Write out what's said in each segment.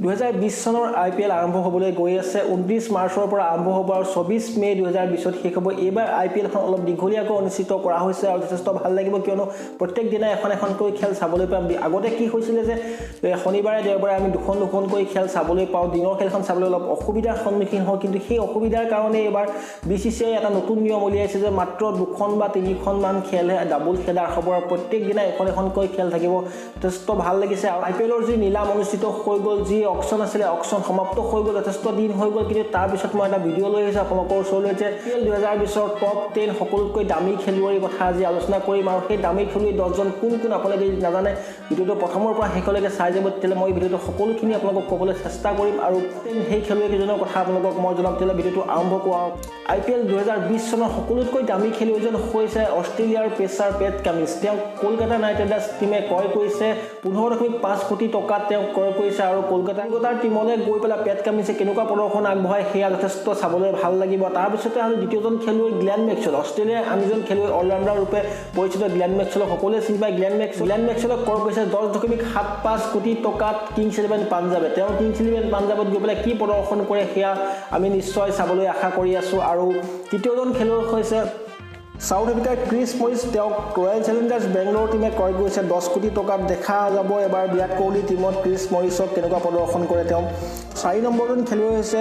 2020 চনৰ আই P L আৰম্ভ হ'বলৈ গৈ আছে। 29 মাৰ্চৰ পৰা আৰম্ভ হ'ব আৰু 24 মে' 2020ত শেষ হ'ব। এইবাৰ আই পি এলখন অলপ দীঘলীয়াকৈ অনুষ্ঠিত কৰা হৈছে আৰু যথেষ্ট ভাল লাগিব, কিয়নো প্ৰত্যেক দিনাই এখন এখনকৈ খেল চাবলৈ পাম। আগতে কি হৈছিলে যে শনিবাৰে দেওবাৰে আমি দুখন দুখনকৈ খেল চাবলৈ পাওঁ, দিনৰ খেলখন চাবলৈ অলপ অসুবিধাৰ সন্মুখীন হওঁ। কিন্তু সেই অসুবিধাৰ কাৰণে এইবাৰ বি চি চি I এটা নতুন নিয়ম উলিয়াইছে যে মাত্ৰ দুখন বা তিনিখনমান খেলহে ডাবুল খেদাৰ হ'ব আৰু প্ৰত্যেক দিনাই এখন এখনকৈ খেল থাকিব। যথেষ্ট ভাল লাগিছে। আৰু আই পি এলৰ যি নিলাম অনুষ্ঠিত হৈ গ'ল, যি অকশ্যন আছিলে অকশ্যন সমাপ্ত হৈ গ'ল, যথেষ্ট দিন হৈ গ'ল। কিন্তু তাৰপিছত মই এটা ভিডিঅ' লৈ আহিছোঁ আপোনালোকৰ ওচৰলৈ যে আই পি এল 2020ৰ টপ 10 সকলোতকৈ দামী খেলুৱৈৰ কথা আজি আলোচনা কৰিম। আৰু সেই দামী খেলুৱৈ 10জন কোন কোন আপোনালোকে যদি নাজানে, ভিডিঅ'টো প্ৰথমৰ পৰা শেষলৈকে চাই যাব, তেতিয়াহ'লে মই ভিডিঅ'টো সকলোখিনি আপোনালোকক ক'বলৈ চেষ্টা কৰিম আৰু সেই খেলুৱৈকেইজনৰ কথা আপোনালোকক মই জনাম। তেতিয়াহ'লে ভিডিঅ'টো আৰম্ভ কৰোঁ। আই পি এল 2020 চনৰ সকলোতকৈ দামী খেলুৱৈজন হৈছে অষ্ট্ৰেলিয়াৰ পেচাৰ পেট কামিন্স। তেওঁক কলকাতা নাইট ৰাইডাৰ্ছ টীমে ক্ৰয় কৰিছে, 15.5 কোটি টকাত তেওঁক ক্ৰয় কৰিছে। আৰু কলকাতাৰ টীমলৈ গৈ পেলাই পেট কামিন্সে কেনেকুৱা প্ৰদৰ্শন আগবঢ়ায় সেয়া যথেষ্ট চাবলৈ ভাল লাগিব। তাৰপিছতে আৰু দ্বিতীয়জন খেলুৱৈ গ্লেন মেক্সৱেল। অষ্ট্ৰেলিয়াৰ আন এজন খেলুৱৈ অলৰাউণ্ডাৰ ৰূপে পৰিচিত গ্লেন মেক্সৱেলক সকলোৱে চিনি পায়। গ্লেন মেক্সৱেলক ক্ৰয় কৰিছে 10.75 কোটি টকাত কিংছ ইলেভেন পাঞ্জাবে। তেওঁ কিংছ ইলেভেন পাঞ্জাৱত গৈ পেলাই কি প্ৰদৰ্শন কৰে সেয়া আমি নিশ্চয় চাবলৈ আশা কৰি আছোঁ। আৰু তৃতীয়জন খেলুৱৈ হৈছে চাউথ আফ্ৰিকাৰ ক্ৰিছ মৰিছ। তেওঁক ৰয়েল চেলেঞ্জাৰ্ছ বেংগলোৰ টীমে ক্ৰয় কৰিছে 10 কোটি টকাত। দেখা যাব এবাৰ বিৰাট কোহলি টীমত ক্ৰিছ মৰিছক কেনেকুৱা প্ৰদৰ্শন কৰে তেওঁ। 4 নম্বৰজন খেলুৱৈ হৈছে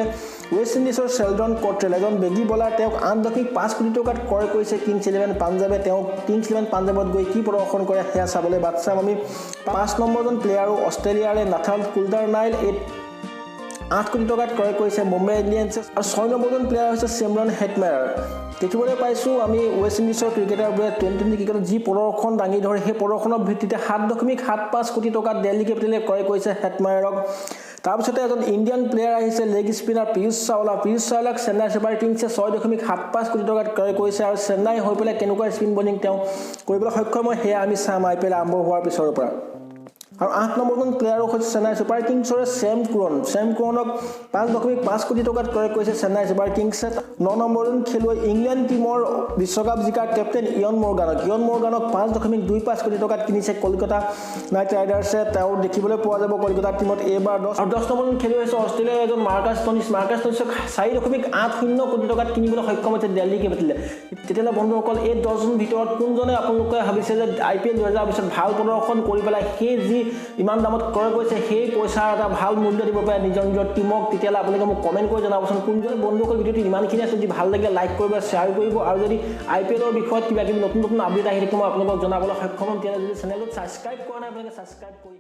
ৱেষ্ট ইণ্ডিজৰ চেল্ডন কট্ৰেল, এজন বেগী বলাৰ। তেওঁক 8.5 কোটি টকাত ক্ৰয় কৰিছে কিংছ ইলেভেন পাঞ্জাবে। তেওঁ কিংছ ইলেভেন পাঞ্জাৱত গৈ কি প্ৰদৰ্শন কৰে সেয়া চাবলৈ বাট চাম আমি। 5 নম্বৰজন প্লেয়াৰো অষ্ট্ৰেলিয়াৰে নাথান কুল্টাৰ নাইল, এই 8 কোটি টকাত ক্ৰয় কৰিছে মুম্বাই ইণ্ডিয়ানছে। আৰু 6 নম্বৰজন প্লেয়াৰ হৈছে চিমৰন হেটমেয়াৰ। দেখিবলৈ পাইছোঁ আমি ৱেষ্ট ইণ্ডিজৰ ক্ৰিকেটাৰবোৰে টুৱেণ্টি ক্ৰিকেটত যি প্ৰদৰ্শন দাঙি ধৰে, সেই প্ৰদৰ্শনৰ ভিত্তিতে 7.75 কোটি টকাত দিল্লী কেপিটেলে ক্ৰয় কৰিছে হেটমায়াৰক। তাৰপিছতে এজন ইণ্ডিয়ান প্লেয়াৰ আহিছে, লেগ স্পিনাৰ পীয়ুষ চাওলা। পীয়ুষ চাওলাক চেন্নাই ছুপাৰ কিংছে 6.75 কোটি টকাত ক্ৰয় কৰিছে। আৰু চেন্নাই হৈ পেলাই কেনেকুৱা স্পিন বলিং তেওঁ কৰিবলৈ সক্ষম হয় সেয়া আমি চাম আই পি এল আৰম্ভ হোৱাৰ পিছৰ পৰা। আৰু 8 নম্বৰজন প্লেয়াৰো হৈছে চেন্নাই ছুপাৰ কিংছৰে চেম কুৰন। চেম কুৰণক 5.5 কোটি টকাত ক্ৰয় কৰিছে চেন্নাই ছুপাৰ কিংছে। 9 নম্বৰজন খেলুৱৈ ইংলেণ্ড টীমৰ বিশ্বকাপ জিকা কেপ্টেইন ইয়ন মৰ্গানক। ইয়ন মৰ্গানক 5.25 কোটি টকাত কিনিছে কলকাতা নাইট ৰাইডাৰ্ছে। তেওঁ দেখিবলৈ পোৱা যাব কলকাতা টীমত এইবাৰ। 10 আৰু 10 নম্বৰজন খেলুৱৈ হৈছে অষ্ট্ৰেলিয়াৰ এজন মাৰ্কাছ টনিছ। মাৰ্কাছ টনিছক 4.80 কোটি টকাত কিনিবলৈ সক্ষম হৈছে দিল্লী কেপিটেলে। তেতিয়াহ'লে বন্ধুসকল, এই 10জন ভিতৰত কোনজনে আপোনালোকে ভাবিছে যে আই পি এল 2020ত ভাল প্ৰদৰ্শন কৰি পেলাই সেই যি ইমান দামত ক্ৰয় কৰিছে সেই পইচাৰ এটা ভাল মূল্য দিব পাৰে নিজৰ নিজৰ টীমক, তেতিয়াহ'লে আপোনালোকে মোক কমেণ্ট কৰি জনাবচোন কোনজন। বন্ধুসকল, ভিডিঅ'টো ইমানখিনি আছে, যদি ভাল লাগে লাইক কৰিব, শ্বেয়াৰ কৰিব। আৰু যদি আই পি এলৰ বিষয়ত কিবা কিবি নতুন নতুন আপডেট আহি থাকিব মই আপোনালোকক জনাবলৈ সক্ষম হ'ম। তেতিয়াহ'লে যদি চেনেলটোত ছাবস্ক্ৰাইব কৰা নাই আপোনালোকে ছাবস্ক্ৰাইব কৰি